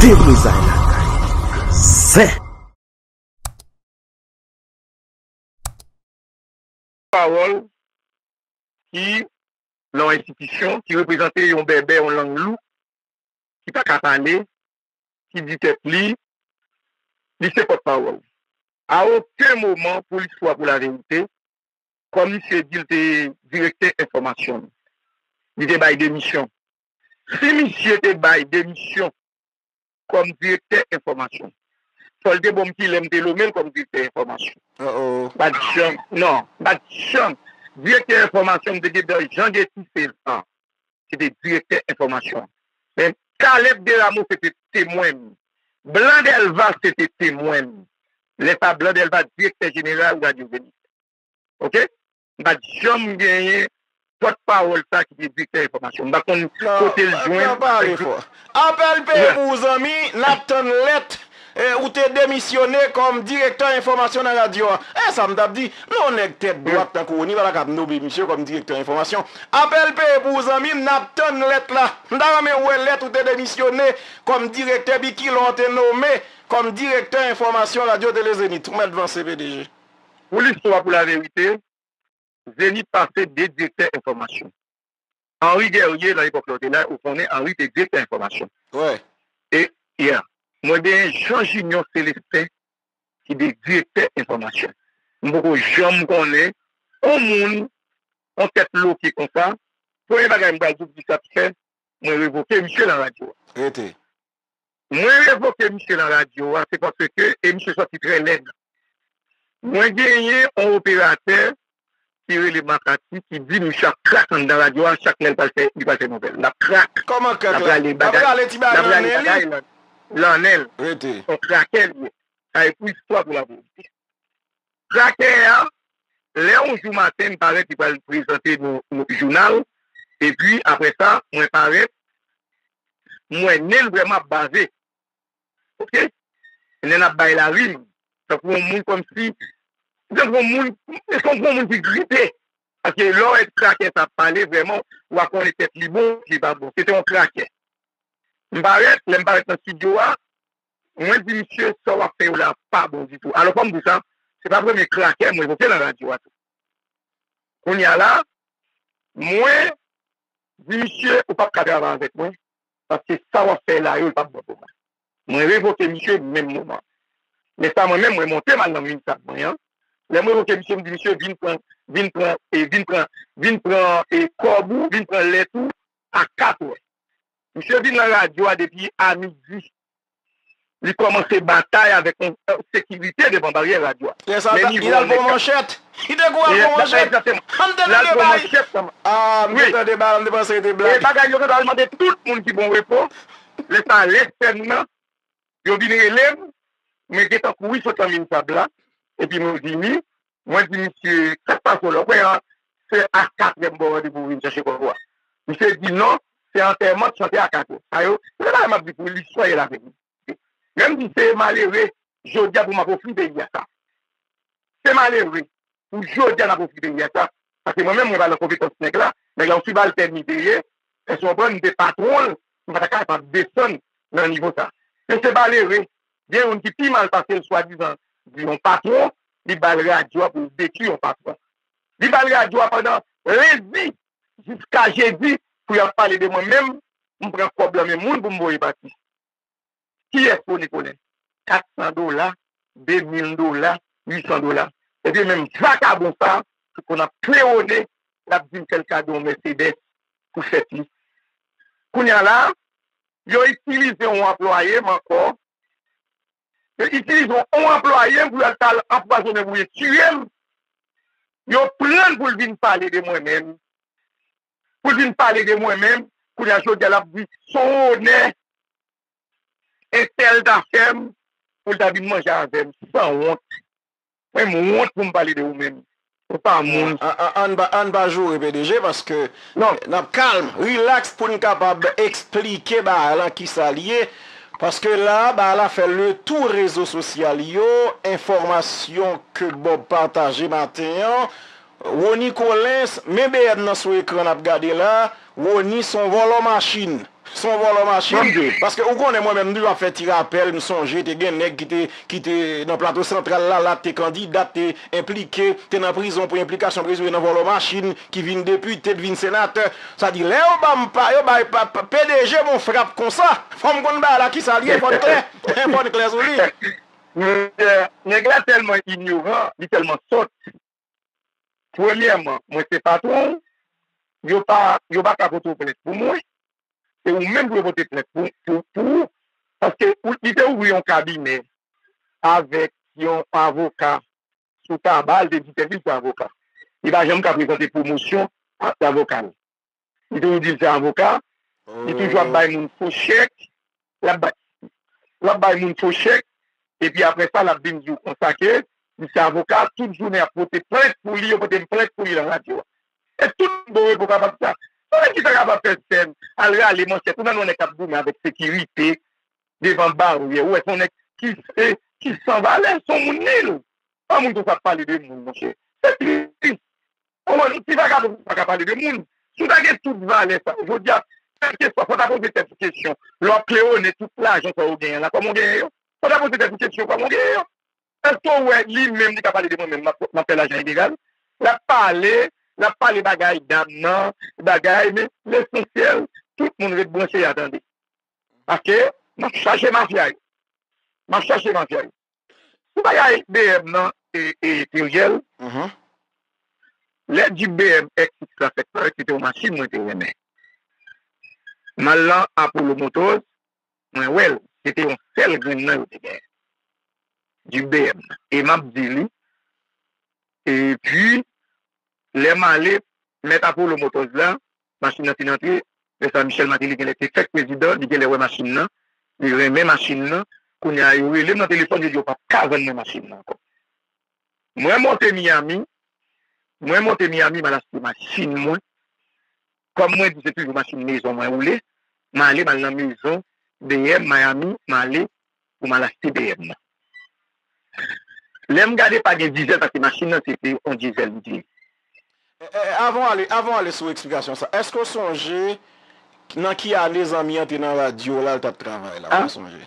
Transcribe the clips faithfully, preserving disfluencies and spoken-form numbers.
Deblozay lakay. Zen. Pawòl ki nan yon enstitisyon ki reprezante yon bèbè, yon lang lou, ki pa ka pale, ki di tèt li, li se pòtpawòl. A okenn moman, pou listwa, pou laverite, kòm misye di l te direktè enfòmasyon, li te bay demisyon. Si misye te bay demisyon kòm direktè enfòmasyon, fò l te bon m kilè m te nome l kòm direktè enfòmasyon. M pa t janm, non, m pa t janm. Direktè enfòmasyon, m te gen Jan Geti Sezan, ki te direktè enfòmasyon. Men Caleb Desrameaux se te temwen m. Blanc Delva se te temwen m. Lè sa Blanc Delva direktè jeneral Radyo Zenith. Oke? M pa t janm genyen pòtpawòl sa ki te direktè enfòmasyon. M pa konn kote l jwenn. Nan pale fò. Apèl peye pou ou zanmi, n ap tann lèt. Ou te demisyone kòm direktè enfòmasyon nan radyo a. E sa m t ap di, non, yon nèg tèt dwat tankou Rony pa ta kab nome misye kòm direktè enfòmasyon. Apèl peye pou ou zanmi m, n ap tann lèt la. M ta renmen wè lèt ou te demisyone kòm direktè epi kilè w te nome kòm direktè enfòmasyon Radyo Tele Zenith. Ou mèt vanse P D G. Pou listwa, pou laverite, Zenith pase de direktè enfòmasyon. Henri Guerrier, nan epòk la w te la, ou konnen Henri te direktè enfòmasyon. E, yeah, mwen genyen Jean Junior Célestin ki te direktè enfòmasyon. M poko janm konnen yon moun, yon tèt loke konsa. Premye bagay m pral di w ki sa k fè mwen revoke misye nan radyo a. Rete. Mwen revoke misye nan radyo a, se paske, e misye sòti trè lèd. Mwen genyen yon operatè ki rele Makati ki di misye ap krak anndan radyo a chak lè l pral fè, li pral fè nouvèl. L ap krak. Kòman krak la? L ap rale bagay, l ap rale bagay nan, nan nen l. Rete. Yon krakè li ye. Sa e pou istwa, pou laverite. Krakè a, lè yon jou maten m parèt, li pral prezante nou, nou jounal, epi apre sa, mwen parèt, m wè nen l vrèman ap bave. Oke? Nen l ap bay larim. Tankou yon moun kòmsi, tankou yon moun, tankou yon moun ki gripe. Paske lè w wè krakè sa ap pale, vrèman, w a konnen tèt li bon, li pa bon. Se te yon krakè. M parèt, lè m parèt nan estidyo a, mwen di misye, sa w ap fè yo la pa bon ditou. Alò, fò m di w sa, se pa premye krakè mwen revoke nan radyo a tou. Kounye a la, mwen di misye, ou p ap ka travay avèk mwen, paske sa w ap fè la yo, l p ap bon pou mwen. Mwen revoke misye menm moman. Men sa mwen menm, mwen monte m al nan minisab mwen an. Lè m revoke misye, m di misye, vin pran, vin pran, e vin pran, vin pran e kòb ou, vin pran lèt ou a kat è. Misye vin nan radyo a depi a midi. Li kòmanse batay avèk yon sekirite devan baryè radyo a. Lè sa, li al pran manchèt. Li te kou al pran manchèt. Ann tande bagay. Ah, m te tande bagay, m te panse se te blag. E bagay yo te al mande tout moun ki bon repo. Lè sa, lè sèn nan, yo vin rele m. Mwen gentan kouri sot nan minisab la. Epi mwen vini. Mwen di misye, sa k pase w la? Ou kwè se a katrè m ba w randevou pou w vin chache kòb ou a? Misye di non, se antèman k chante a katrè. Sa yo, se bagay m ap di pou w, listwa e laverite. Lè m di se malere, jodi a pou m ap ofri peyi a sa. Se malere pou jodi a n ap ofri peyi a sa. Paske mwen menm, mwen pa nan konpetans nèg la. Nèg la yon sibaltèn li te ye. Èske w konprann? M te patwon l, m pa ta kapab desann nan nivo sa. Men se malere, gen youn ki pi mal pase l, swadizan di yon patwon, li ba l radyo a pou l detwi yon patwon. Li ba l radyo a pandan lendi jiska jedi pou y ap pale de mwen menm, m pran kòb nan men moun pou m voye pati. Kiyès Rony Colin? Kat san dola, de mil dola, uit san dola. Ebyen menm vakabon sa, ki konn ap klewone, l ap di m fè l kado yon Mercedes pou fèt li. Kounye a la, yo itilize yon anplwaye m ankò. Yo itilize yon anplwaye m pou yo al ta l anpwazonnen m oubyen tiye m. Yo pran l pou l vin pale de mwen menm. Pou l vin pale de mwen menm, kounye a jodi a l ap di se yon onè entèl ta fè m pou l ta vin manje avè m. Sanwont. Mwen, m wont pou m pale de ou menm. Ou pa moun. Ann pa joure P D G paske n ap kalm, rilaks pou n kapab eksplike bagay lan kisa l ye. Paske la, bagay la fè letou rezo sosyal yo, enfòmasyon ke Bob pataje maten an, Rony Colin, men B M nan sou ekran n ap gade la, Rony se yon vòlò machin. Se yon vòlò machin. Paske ou konnen mwen menm, m toujou ap fè ti rapèl, m sonje, te gen nèg ki te, ki te nan Plato Santral la, la te kandida, te enplike, te nan prizon pou enplikasyon prezime nan vòlò machin, ki vin depite, te vin senatè. Sa di, lè yo ban m pa, yo bay pa, pa, P D G m yon frap konsa, fò m konn bagay la kisa l ye, fò n klè, fò n klè sou li. Monchè, nèg la tèlman inyoran, li tèlman sòt. Premyèman, mwen se patwon w, yo pa, yo pa ka pote w plent pou mwen. Se ou menm pou yo pote plent pou, pou, pou ou. Paske ou, li te ouvri yon kabinè avèk yon avoka sou tab la, li te di tèt li se avoka. Li pa janm ka prezante pwomosyon a avoka l. Li toujou di l se avoka. Li toujou ap bay moun fo chèk. L ap bay, l ap bay moun fo chèk. Epi apre sa, l ap vin di w konsa ke li se avoka. Tout jounen ap pote plent pou li, yo pote plent pou li nan radyo a. E tout bon repo kapab sa. Sa ki sa kapab fè sèn, al rale manchèt. Ou nan yon nèg k ap goumen avèk sekirite devan baryè. Ou wè se yon nèg ki, ki san valè, se yon moun nil. Pa moun konsa ap pale de moun, monchè. Se tris. Kòman yon ti vagabon pa ka pale de moun? Si w ta gen tout valè sa, jodi a, kèlkeswa, fò w ta poze tèt ou kesyon. Lè w ap klewonnen tout lajan sa w genyen la, kòman w genyen yo? Fò w ta poze tèt ou kesyon, kòman w genyen yo? Èske w wè li menm li ka pale de mwen menm, m ap, m ap fè lajan ilegal? L ap pale, l ap pale bagay dam nan, bagay, men lesansyèl, tout moun ret branche a tande. Paske m ap chache mafya yo. M ap chache mafya yo. Sou bagay B M nan, e, e, Teriel, lè Jeep B M X six la fèk parèt, se te yon machin mwen te renmen. M al nan Apollo Motors, mwen wè l, se te yon sèl grenn nan yo te genyen. Jeep B M nan. E m ap di li, epi, lè m ale, mèt Apollo Motors la, machin nan fin antre, lè sa Michel Martelly genlè te fèk prezidan, li genlè wè machin nan, li renmen machin nan, kounye a yo rele m nan telefòn, yo di yo p ap ka vann mwen machin nan ankò. Mwen monte Miami, mwen monte Miami, m al achte machin mwen, kòm mwen di se toujou machin mezon mwen woule, m ale, m al nan mezon B M Miami, m ale pou m al achte B M nan. Lè m gade pa gen dizèl, paske machin nan se te yon dizèl li te ye. E, e, avan w ale, avan w ale sou eksplikasyon sa, èske w sonje nan ki ane zanmi an te nan radyo la, l t ap travay la, w pa sonje?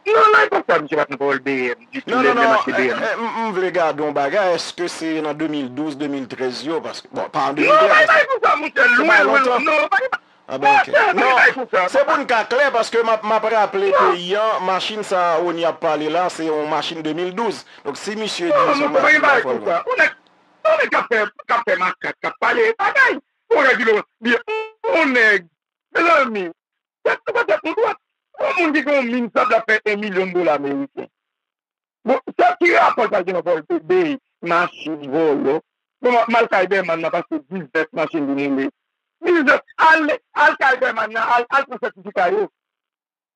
Non, nan epòk sa, misye pa t nan pawòl B M ditou, non, lè, non, lè non, mache B M. E, e, m, m vle gade yon bagay, èske se nan de mil douz, de mil trèz yo, paske, bon, pa an de mil trèz, non, pa, pa pou sa, monchè, lwen, lwen, non, pa, ah, ben, ok. Monchè, pa, non, pa pou sa, se pou n ka klè, paske m ap, m ap raple peyi an, machin sa Rony ap pale la, se yon machin de mil douz. Donk, si misye di se yon machin, pa fò l vre. Yon nèg, yon nèg k ap fè, k ap fè makak, k ap pale bagay. Yon nèg ki vle, yon nèg, mezanmi, tèt nou pa tèt nou dwat. Yon moun ki gen yon min sab la fè yon milyon dola ameriken. Bon, sa ki rapò sa gen nan pawòl bebe, machin, vòlò? Bon, m al kay Bèman nan, paske diznèf machin li moule. Diznèf, al, al kay Bèman nan, al, al pran sètifika yo.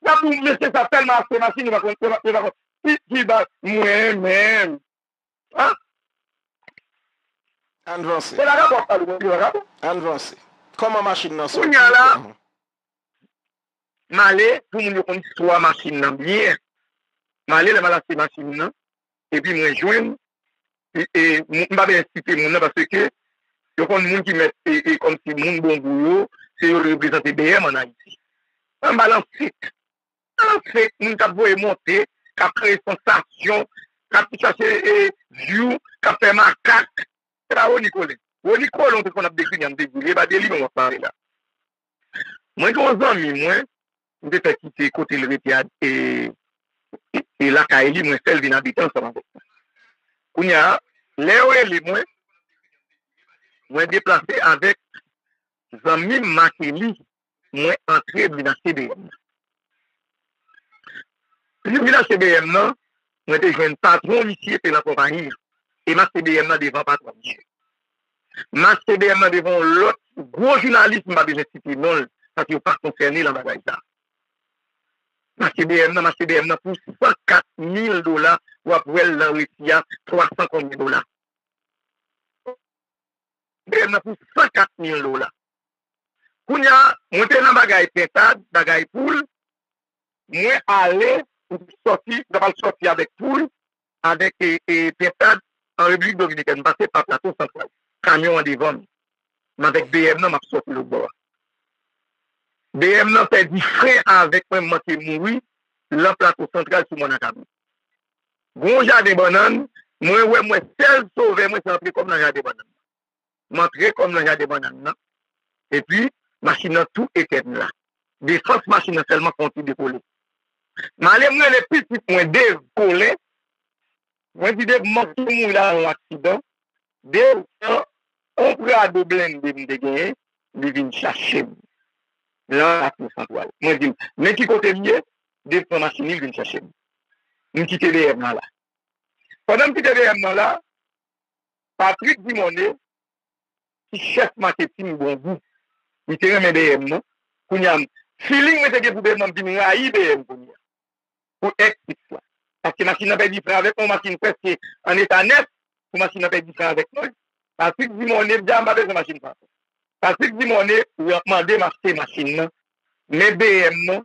Y ap di w, mesye sa tèlman achte machin, yo pa konn, yo pa, yo pa konn. Ki, ki ba, mwen menm. An? Ann vanse. Se vagabon ap pale, mwen, se vagabon. Ann vanse. Kòman machin nan soti? Kounye a la, m ale, pou moun yo konn istwa machin nan byen. M ale, lè m al achte machin nan, epi mwen jwenn, e, e, m, m pa bezwen site moun nan, paske yo konn moun ki mèt, e, e, kòmsi moun bon gou yo, se yo ki reprezante B M ann Ayiti. Anba lan fake. Anfèt, moun k ap voye monte, k ap kreye sansasyon, k ap chache, e, view, k ap fè makak, se pa Rony Colin. Rony Colin, ou te konn ap dekri, m te di, e pa de li menm w ap pale la. Mwen gen yon zanmi mwen, m te fè kite kote l rete a, e, e, e lakay li, mwen fè l vin abite ansanm avèk mwen. Kounye a, lè yo rele mwen, mwen deplase avèk zanmi m Martelly, mwen antre, m vin achte B M nan. Lè m vin achte B M nan, mwen te jwenn patwon misye te nan konpayi an. E m achte B M nan devan patwon misye. M achte B M nan devan yon lòt gwo jounalis, m pa bezwen site non l, paske yo pa konsène nan bagay sa. M achte B M nan, m achte B M nan pou san kat mil dola, w ap wè l nan resi a, twa san konbyen dola. B M nan pou san kat mil dola. Kounye a, mwen te nan bagay pentad, bagay poul, mwen ale, m sòti, m t ap al sòti avèk poul, avèk, e, e, pentad, an Repiblik Dominikèn, m pase pa Plato Santral. Kamyon an devan m. M avèk B M nan, m ap sòti lòt bò a. B M nan fè diferan avèk mwen, m manke mouri lan Plato Santral sou Mòn Akabou. Gon jaden bannann, mwen wè mwen sèl sovè mwen se antre kò m nan jaden bannann. M antre kò m nan jaden bannann nan, epi machin nan tou etèn la. Defans machin nan sèlman fè yon ti dekole. M ale m rele pitit mwen Dave Colin, mwen di Dave manke mouri la nan yon aksidan. Dave pran yon Prado blende m te genyen, li vin chache m lan Lakou Santral. Mwen di l, men ki kote m ye, Dave pran machin li, l vin chache m. M kite B M nan la. Pandan m kite B M nan la, Patrick Dumornay, ki chèf maketing Bon Gou, li te renmen B M nan. Kounye a, feeling mwen te gen pou B M nan, m vin rayi B M kounye a. Pou X six la. Paske machin nan pèdi fren avèk mwen, machin prèske an eta nèf, pou machin nan pèdi fren avèk mwen. Patrick Dumornay di a m pa bezwen machin sa ankò. Patrick Dumornay mande m achte machin nan, men B M nan,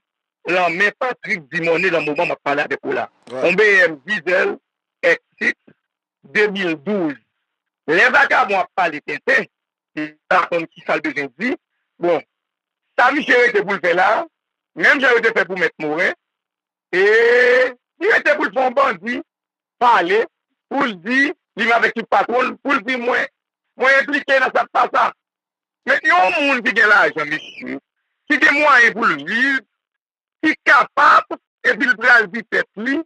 lan men Patrick Dumornay lan moman m ap pale avèk ou la. Yon B M Diesel X six de mil douz. Lè vakabon ap pale tenten, li pa konn kisa l bezwen di. Bon, sa misye rete pou l fè la, menm jan yo te fè pou Mèt Moren, e li rete pou l fè yon bandi pale, pou l di, li menm avèk tout patwon l, pou l di mwen, mwen enplike nan sa k pa sa. Men yon moun ki gen lajan, mesye, ki gen mwayen pou l viv, ki kapab, epi l pral di tèt li,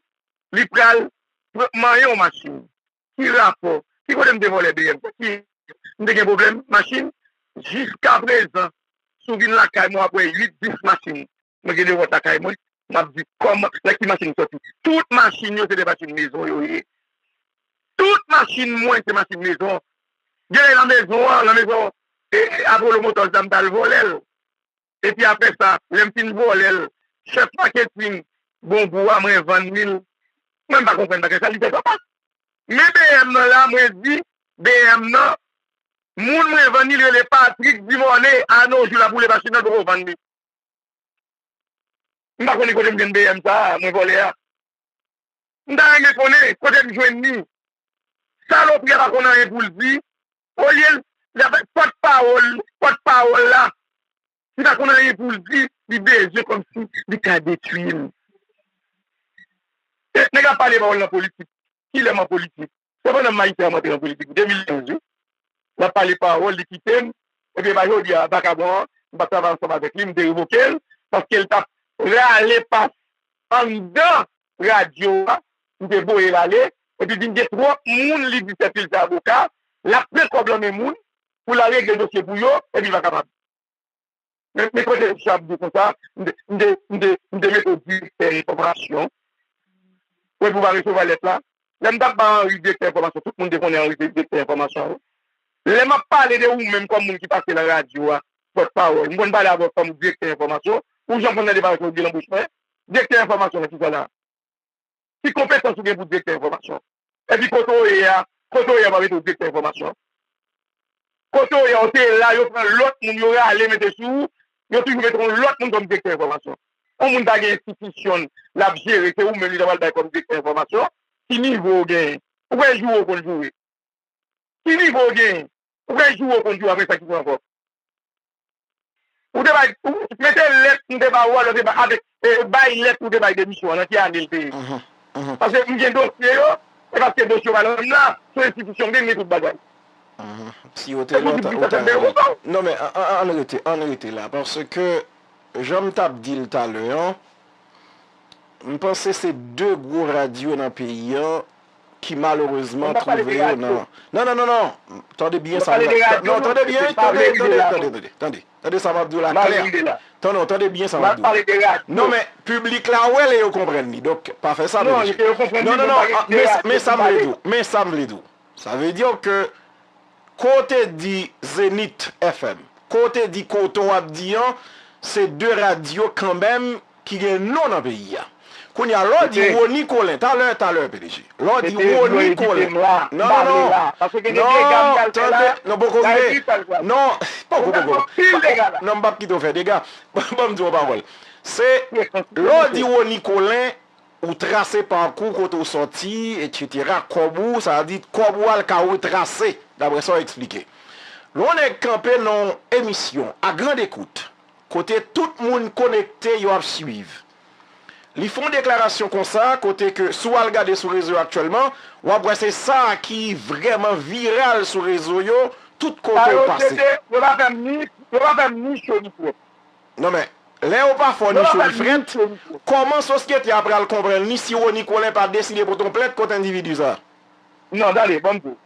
li pral pr- manyen yon machin. Ki rapò? Ki kote m te vòlè B M sa? Ki, m te gen pwoblèm machin? Jiskaprezan, si w vin lakay mwen, w ap wè uit, dis machin mwen gen devan lakay mwen, m ap di kòman, nan ki machin m sòti. Tout machin yo, se de machin mezon yo ye. Tout machin mwen, se machin mezon. Genlè nan mezon an, nan mezon, e, e, Apollo Motors la, m t al vòlè l. Epi apre sa, lè m fin vòlè l, chèf maketing Bon Gou a, mwen vann li l. Mwen m pa konprann bagay sa, li fè papa. Men B M nan la, mwen di, B M nan, moun mwen vann li, li rele Patrick Dumornay, a nos jours la, pou l e machin nan, l poko vann li. M pa konnen kote m jwenn B M sa a, mwen vòlè a. M ta renmen konnen kote m jwenn li. Salopri a pa konn anyen pou l di. Olye l, l ap pòtpawòl, pòtpawòl la, li pa konn anyen pou l di, li bezwen kòmsi li ka detwi m. E, nèg ap pale pawòl nan politik. Kilè m an politik? Se pandan m ayisyen a m antre nan politik, de mil douz, wi. L ap pale pawòl, li kite m. Epi pa jodi a, vakabon an, m p ap travay ansanm avèk li, m te revoke l, paske l t ap rale pas anndan radyo a, m te voye l ale, epi vin gen twòp moun li di sèkil zaboka, l ap pran kòb lan men moun, pou l al regle dosye pou yo, epi l pa kapab. Men, men kote Richard di konsa, m te, m te, m te, m te mete w direktè enfòmasyon. Ou wè pou w pa resevwa lèt la. Lè m t ap ba Henry direktè enfòmasyon, tout moun te konnen Henry se direktè enfòmasyon, wi. Lè m ap pale de ou menm kòm moun ki pase nan radyo a, pòtpawòl, m konn pale avè w kòm direktè enfòmasyon, ou janm konn tande pawòl sa yo di lan bouch mwen? Direktè enfòmasyon nan ki sa la? Ki konpetans ou gen pou direktè enfòmasyon? Epi kote w ye a, kote w ye a, pa mete w direktè enfòmasyon. Kote w ye a, w te la, yo pran lòt moun, yo rale mete sou ou, yo toujou mete yon lòt moun kòm direktè enfòmasyon. Yon moun ta gen enstitisyon l ap jere, se ou menm li ta pral bay kòm direktè enfòmasyon. Ki nivo w genyen? Ou kwè joure w konn joure? Ki nivo w genyen? Ou kwè joure w konn joure apre sa ki pran ankò? Ou te bay, ou mete lèt m te ba ou a, lè w te bay, avèk, e, bay lèt ou te bay demisyon an, nan ki ane l te ye? Paske m gen dosye yo, e paske dosye yo pa nan men m la, se yon enstitisyon m gen, m gen tout bagay. Si yo te la, ou ta, ou ta rele. Non, men, an, an, ann rete, ann rete la, paske jan m t ap di l talè an, m panse se de gwo radyo nan peyi an ki malerezman twouve yo nan. Non, non, non, non. Tande byen sa m ap di. Non, tande byen, tande, tande, tande, tande, tande. Tande sa m ap di w la klè. Tande, non, tande byen sa m ap di w. Non, men piblik la wè l e yo konprann li. Donk, pa fè sa, P D G. Non, non, non, men, men sa m vle di w. Men sa m vle di w. Sa vle di ke kote di Zenith F M, kote di kote w ap di an, se de radyo kanmenm ki gen non nan peyi a. Kounye a, lè w di Rony Colin, talè, talè, P D G. Lè w di Rony Colin. Non, non, non. Non, tande, non, poko rive. Non, poko, poko. Non, m p ap kite w fè dega. Ban m di w yon pawòl. Se, lè w di Rony Colin, ou trase pakou kote w sòti, etsetera, kòb ou, sa vle di kòb ou a l ka retrase, daprè sa w eksplike. Lè yon nèg kanpe nan yon emisyon, à grande écoute, kote tout moun konekte, yo ap swiv. Li fè yon deklarasyon konsa, kote ke si w al gade sou rezo yo aktyèlman, w ap wè se sa ki vrèman viral sou rezo yo, tout kote w pase. Yo pa fè m ni, yo pa fè m ni cho ni frèt. Non, men, lè yo pa fè w ni cho ni frèt, kòman sosyete a pral konprann li si Rony Colin pa deside pote yon plent kont endividi sa? Non, tande, ban m di w.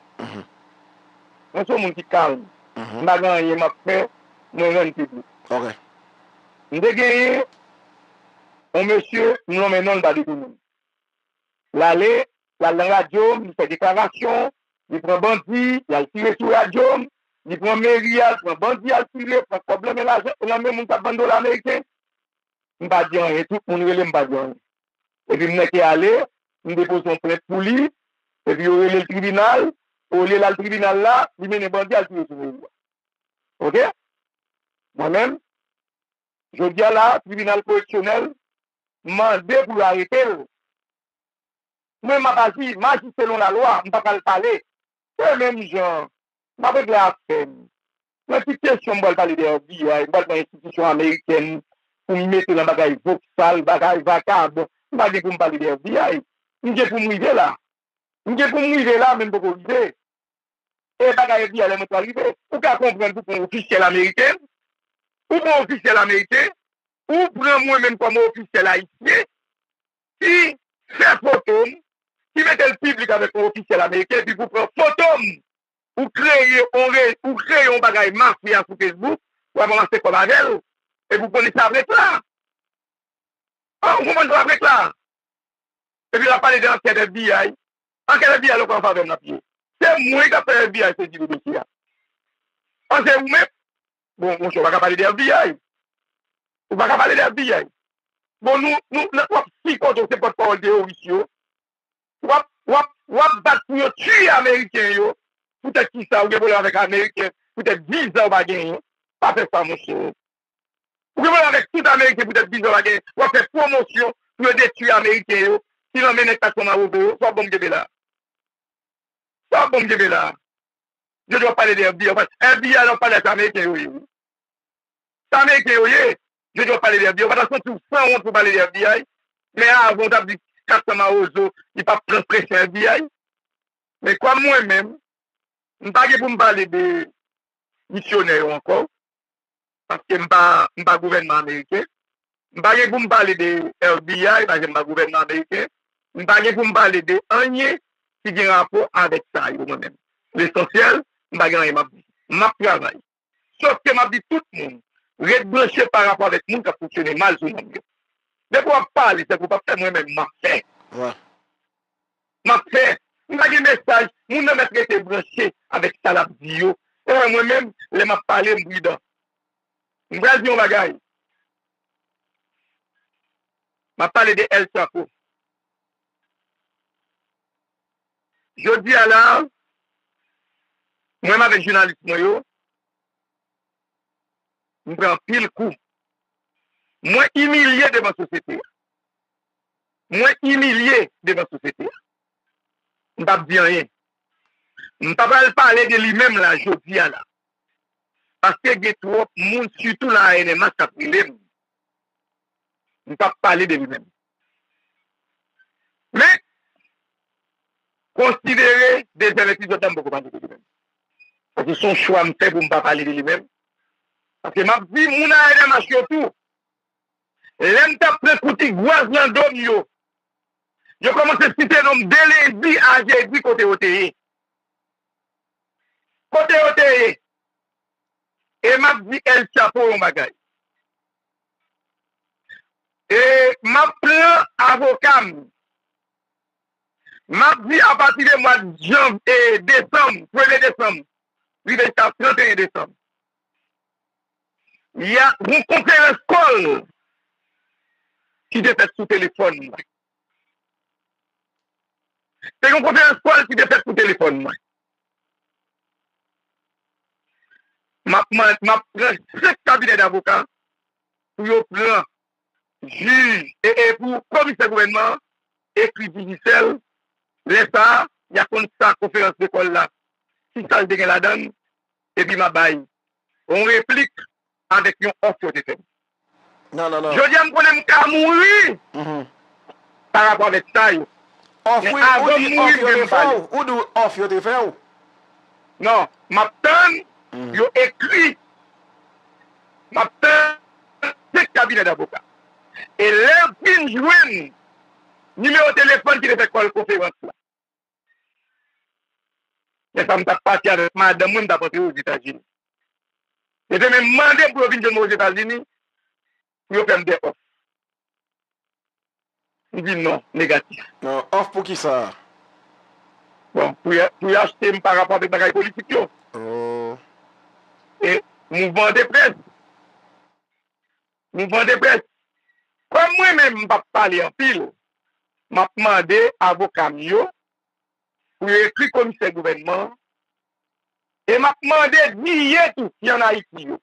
Mwen se yon moun ki kalm. M pa gen anyen m ap fè, mwen rann piblik. M te genyen yon mesye, m nonmen non l pa detounen. L ale, l al nan radyo, li fè deklarasyon, li pran bandi, li al tire sou radyo, li pran meri a, li pran bandi, al tire, pran kòb nan men lajan, nan men moun k ap vann dola ameriken. M pa di anyen, tout moun rele m, m pa di anyen. Epi m nèk ale, m depoze yon plent pou li, epi yo rele l tribinal, olye l al tribinal la, li mennen bandi al tire sou moun yo. Oke? Mwen menm, jodi a la, tribinal koreksyonèl mande pou yo arete l. Mwen, m ap aji, m aji selon lalwa, m pa pral pale. Se menm jan, m ap regle afè m. Nan ti kesyon, m pral pale de F B I, m pral pran enstitisyon amerikèn pou m mete nan bagay voksal, bagay vakabon. M pa gen pou m pale de F B I. M gen pou m rive la. M gen pou m rive la, men m poko rive. E bagay F B I lè mwen pral rive. Ou ka konprann pou pran ofisyèl ameriken, ou pran ofisyèl ameriken, ou pran mwen menm kòm ofisyèl ayisyen, ki fè foto m, ki mete l piblik avèk yon ofisyèl ameriken, epi pou pran foto m, ou kreye yon re-, ou kreye yon bagay mafya sou Facebook, w ap ranmase kòb avè l, epi w konnen sa vrè kla. Ah, ou konprann sa vrè kla. Epi l ap pale de ankèt F B I. Ankèt F B I la, ou kwè an favè m l ap ye. Se mwen k ap fè F B I sezi dosye a. An se ou menm? Bon, monchè, ou pa ka pale de F B I. Ou pa ka pale de F B I. Bon, nou, nou, w ap sipòte, se pòtpawòl teworis yo. W ap, w ap, w ap bat pou yo tiye Ameriken yo. Poutèt kisa ou gen pwoblèm avèk Ameriken? Poutèt viza ou pa genyen. Pa fè sa, monchè. Ou gen pwoblèm avèk tout Ameriken poutèt viza w pa genyen. W ap fè pwomosyon pou yo detwi Ameriken yo ki nan men nèg k ap pran mawozo yo. Sa w ap ban m kenbe la? Sa w ap ban m kenbe la? Jodi w ap pale de F B I, w ap pale, F B I la w ap pale a se Ameriken yo ye, wi. Se Ameriken yo ye. Jodi w ap pale de F B I, w pa ta santi w sanwont pou pale de F B I. Men avan w t ap di kat san mawozo, li p ap pran presyon F B I. Men kòm mwen menm, m pa gen pou m pale de misyonè yo ankò, paske m pa, m pa gouvènman ameriken. M pa gen pou m pale de F B I, paske m pa gouvènman ameriken. M pa gen pou m pale de anyen ki gen rapò avèk sa yo, mwen menm. Lesansyèl, m pa gen anyen m ap di. M ap travay. Sòf ke m ap di tout moun, ret branche pa rapò avèk moun k ap fonksyone mal sou nonm yo. Depi w ap pale, se pou w p ap fè, mwen menm, m ap fè. M ap fè. M pa gen mesaj, moun nan mèt rete branche avèk sa l ap di yo. E mwen menm, lè m ap pale, m pridan. M pral di yon bagay. M ap pale de El Chapo. Jodi a la, mwen menm avèk jounalis mwen yo, m pran anpil kou. Mwen imilye devan sosyete a. Mwen imilye devan sosyete a. M p ap di anyen. M pa pral pale de li menm la, jodi a la. Paske gen twòp moun, sitou la A N M H, k ap rele m. M p ap pale de li menm. Men, konsidere dezyèm epizòd la, m poko pale de li menm. Paske se yon chwa m fè pou m pa pale de li menm. Paske m ap di moun A N M H yo tou, lè m t ap pran kou tigwaz nan do m yo, yo kòmanse site non m de lendi a jedi kote yo te ye. Kote yo te ye? E m ap di El Chapo yon bagay. E m ap pran avoka m. M ap di apati de mwa jan, e, desanm, premye desanm, rive jiska tranteyen desanm. Y a yon konferans kòl ki te fèt sou telefòn mwen. Se yon konferans kòl ki te fèt sou telefòn mwen. M ap man-, m ap pran senk kabinè davoka pou yo pran jij e, e pou komisè gouvènman an ekri Digicel. Lè sa a, y a konn sa konferans de kòl la, ki sa l te gen ladan l, epi m a bay yon replik avèk yon òf yo te fè m. Non, non, non. Jodi a m konnen m ka mouri pa rapò avèk sa yo. Òf, men wi, ou avan m di òf mouri, m yo te fè w. Ou di òf yo te fè w. Non, m ap tann yo ekri. M ap tann senk kabinè davoka. E lè yo fin jwenn nimewo telefòn ki te fè kòl konferans la, lè sa m t ap pati avèk madanm mwen, m t ap antre Ozetazini. Yo te menm mande pou yo vin jwenn mwen Ozetazini pou yo fè m de òf. M di non, negatif. Non, òf pou ki sa? Bon, pou y, pou y achte m pa rapò avèk bagay politik yo. Oh. E mouvman de près. Mouvman de près. Kòm mwen menm, m p ap pale anpil, m ap mande avoka m yo pou yo ekri komisè gouvènman an, e m ap mande D A tou ki ann Ayiti yo,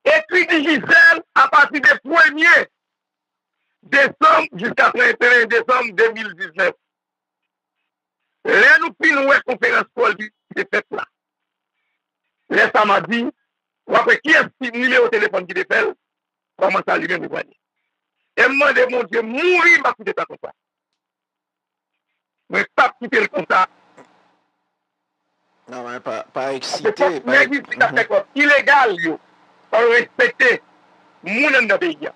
ekri Digicel apati de premye desanm jiska trannteyen desanm de mil diznèf. Lè nou fin wè konferans kòl ki te fèt la, lè sa m a di, w ap wè kiyès ki nimewo telefòn ki te fè l, kòman sa li menm li prale. E m mande Bondye mouri, m pa kite sa konsa. Mwen p ap kite l konsa. Non, men pa, pa eksite. Paske fòk nèg isit ap fè kòb ilegal yo, pa yo respekte moun anndan peyi a.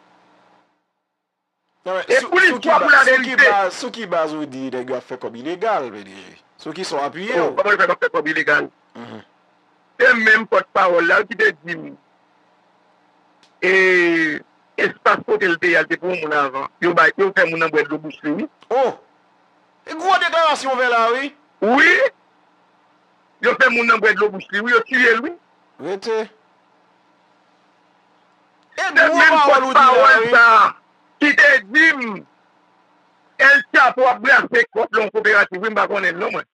Non, men e sou, pou listwa, pou laverite. Sou ki baz, sou ki baz ou di nèg yo ap fè kòb ilegal, P D G? Sou ki sa w apiye w? Kòman yo fè k ap fè kòb ilegal? Se menm pòtpawòl la ki te di m, e, espas kote l te ye a, l te pou yon moun avan. Yo bay, yo fè moun nan bwè dlo bouch li, wi. Oh! E gwo deklarasyon w fè la, wi. Wi. Yo fè moun nan bwè dlo bouch li, wi. Yo tiye l, wi. Rete. E gwo pawòl ou di la, wi. Se menm pòtpawòl sa ki te di m, El Chapo ap brase kòb nan yon koperativ, wi, m pa konnen l non, mwen.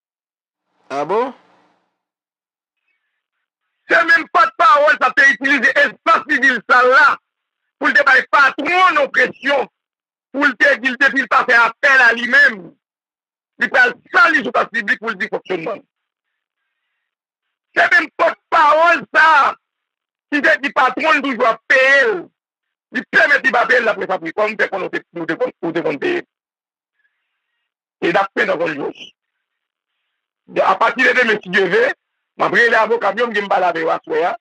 Ah bon? Se menm pòtpawòl sa te itilize espas sivil sa la pou l te bay patwon nou presyon, pou l te di l depi l pa fè apèl a li menm, li pral sali sou plas piblik pou l di fonksyonman l. Se menm pòtpawòl sa ki te di patwon l toujou ap peye l, li pèmèt li pa peye l, l ap refabriye. Kòman m fè konnen ou te, ou te konn, ou te konn peye m? E n ap fè nan konjans. Apati de demen, si Dye vle, m ap rele avoka m yo, m gen m pale avè yo aswè a.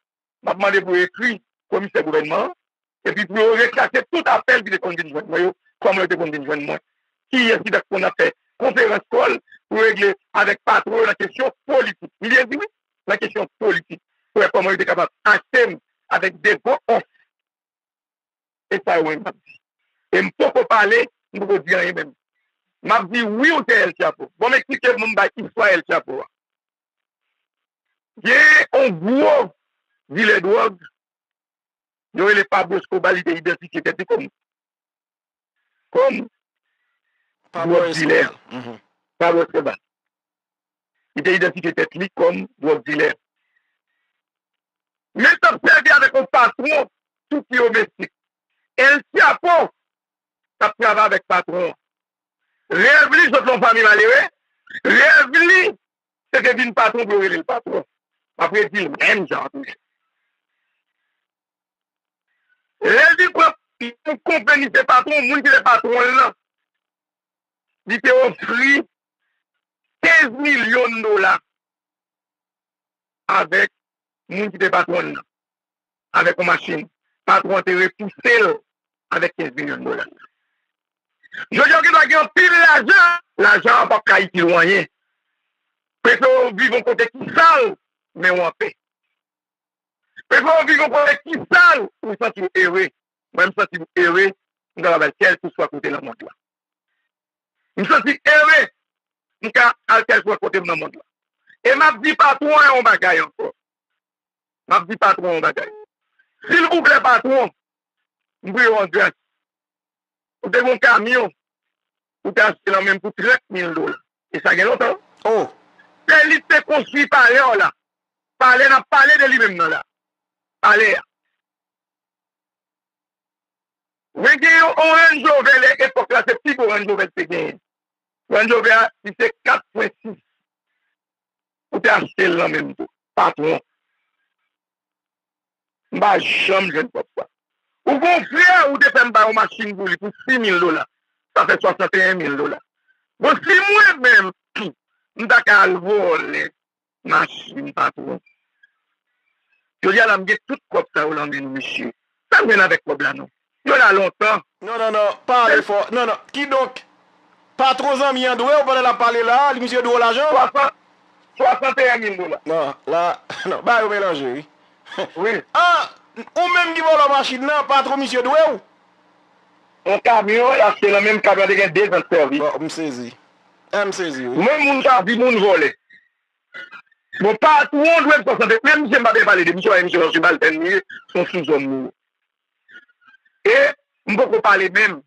M ap mande pou yo ekri komisè gouvènman an, epi pou yo retrase tout apèl ki te konn vin jwenn mwen yo, kòman yo te konn vin jwenn mwen, kiyès ki t ap konn ap fè konferans kòl pou regle avèk patwon yo nan kesyon politik. M byen di wi, nan kesyon politik. Pou wè kòman yo te kapab achte m avèk de gwo òf. E sa yo mwen m ap di. E m poko pale, m poko di anyen menm. M ap di wi ou se El Chapo. Bon, m eksplike pou m bay istwa El Chapo a. Gen yon gwo dilè dwòg, yo rele Pablo Escobar, li te idantifye tèt li kòm, kòm dwòg dilè. Pablo Escobar. Li te idantifye tèt li kòm dwòg dilè. Men l t ap sèvi avèk yon patwon tou ki domestik. El Chapo t ap travay avèk patwon an. Rèv li sot nan yon fanmi malere. Rèv li se te vin patwon pou yo rele l patwon. M ap redi l menm jan an toujou. Lè l vin pran yon konpani, se patwon, moun ki te patwon l lan, li te ofri kenz milyon dola avèk moun ki te patwon l lan, avèk yon machin. Patwon an te repouse l avèk kenz milyon dola. Jodi a, w gendwa gen anpil lajan, lajan an p ap ka itil w anyen. Prefere w viv yon kote ki sal, men w anpè. Prefere w viv yon kote ki sal, ou santi w ere. Mwen, m santi m ere, m kapab al kèlkeswa kote nan mond lan. M santi ere, m ka al kèlkeswa kote m nan mond lan. E m ap di patwon an yon bagay ankò. M ap di patwon an yon bagay. Silvouplè, patwon, m priye w an gras. Ou te gen yon kamyon, ou te achte l nan men m pou trant mil dola. E sa gen lontan. Oh! Se li te konstwi palè w la. Palè n ap pale de li menm nan la. Palè a. Mwen gen yon, yon Range Rover, lè epòk la, se pi gwo Range Rover te genyen. Range Rover a, li se kat pwen sis. Ou te achte l nan men m tou. Patwon. M pa janm jwenn kòb sa. Ou gon frè ou te fè m bay yon machin pou li pou sis mil dola. Sa fè swasanteyen mil dola. Bon, si mwen menm, m ta ka al vòlè machin patwon. Jodi a la, m gen tout kòb sa yo nan men nou, mesye. Sa m gen avèk kòb la, non? Yo la lontan. Non, non, non, pale fò. Non, non. Kidonk, patwon zanmi an dwe w pandan l ap pale la, li misye dwe w lajan? Swasanteyen mil dola. Non, la, non, ba yo melanje, wi. Wi. Ah, ou menm ki vòlò machin nan, patwon misye dwe w? Yon kamyon, l achte nan menm kamyon, te gen de zan de sèvis. Bon, m sezi. Ah, m sezi, wi. Menm moun ka di moun vòlè. Bon, patwon dwe m swasanteyen, menm misye m pa byen pale de misye, misye se yon sibaltèn li ye, se yon souzòm li ye. E m poko pale menm.